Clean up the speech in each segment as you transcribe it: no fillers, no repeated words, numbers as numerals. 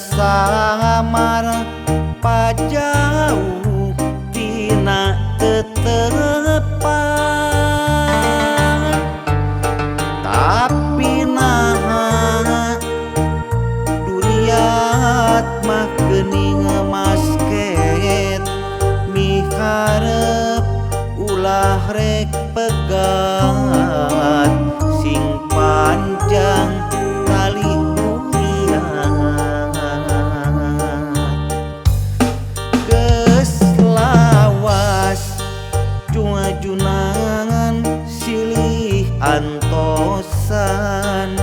Samar pajauh tina tetepan, tapi naha duriat mah geuning masket, miharep ulah rek pegat sing panjang tali duriat. Geus lawas junga-junangan silih antosan,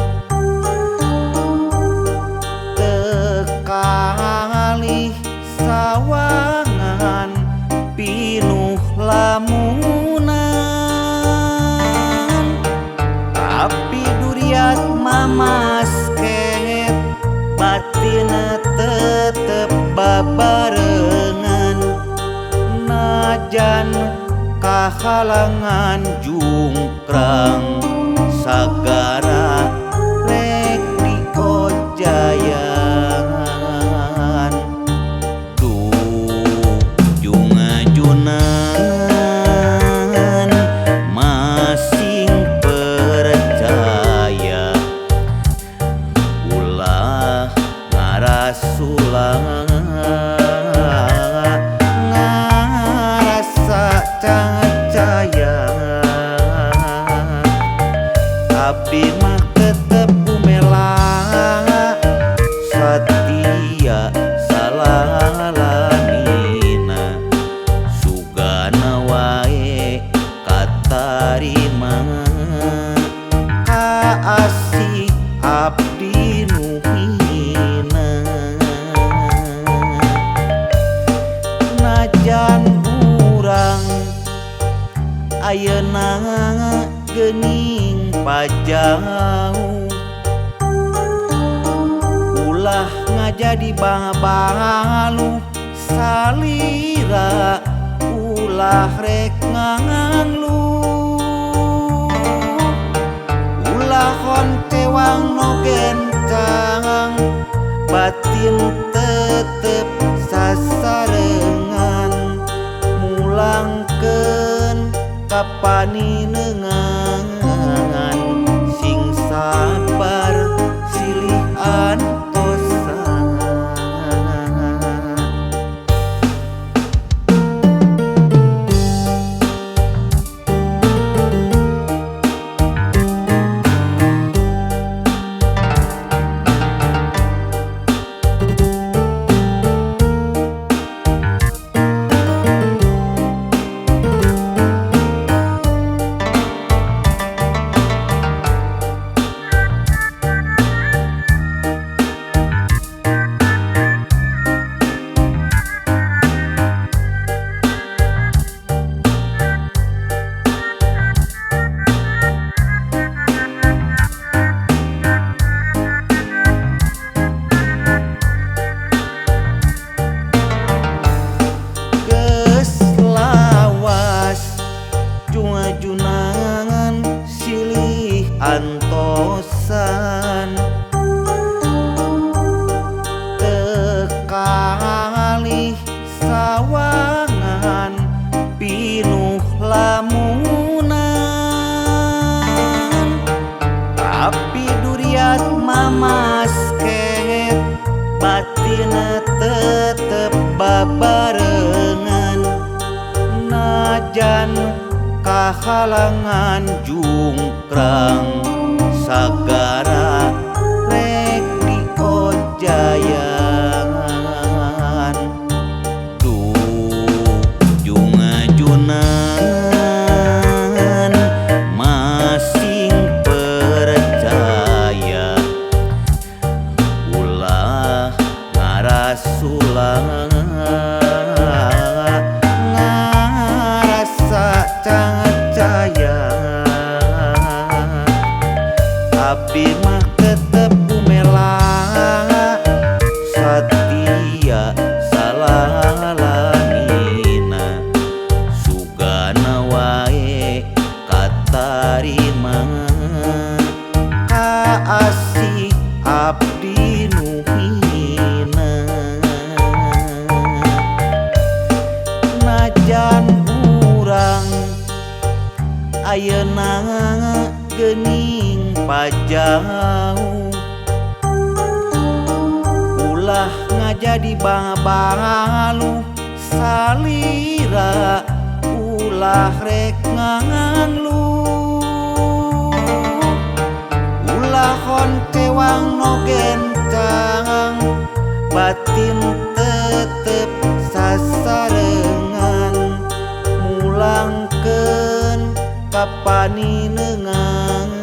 teu kalih sawangan pinuh lamunan, tapi duriat mah masket batin tetep babarengan, najan kahalangan jungkrang sagara rek diojayan. Duh junga-junangan masing percaya, ulah ngarasulah ngarasa cacaya. Abdi mah tetep umela satia salalamina, sugana wae katarima kaasih abdi nu hina. Najan urang ayeuna geuning pajauh, ulah ngajadi babalu salira, ulah rek nganglu, ulah hontewang no gencang, batin tetep sasarengan, mulangkeun kapaninengan, sing sabar silih antosan. Geus lawas junga-junangan silih antosan, teu kalih sawangan pinuh lamunan, tapi duriat mah masket batin tetep babarengan, najan kahalangan jungkrang sagara rek diojayan. Duh junga-junangan masing percaya, ulah ngarasulah ngarasa cacaya. Abdi mah tetep umela satia salalamina, sugana wae katarima kaasih abdi nu hina. ayeuna geuning pajauh ulah ngajadi babalu salira ulah rek nganglu ulah hontewang no gencang batin tetep sasarengan mulangkeun kapaninengan.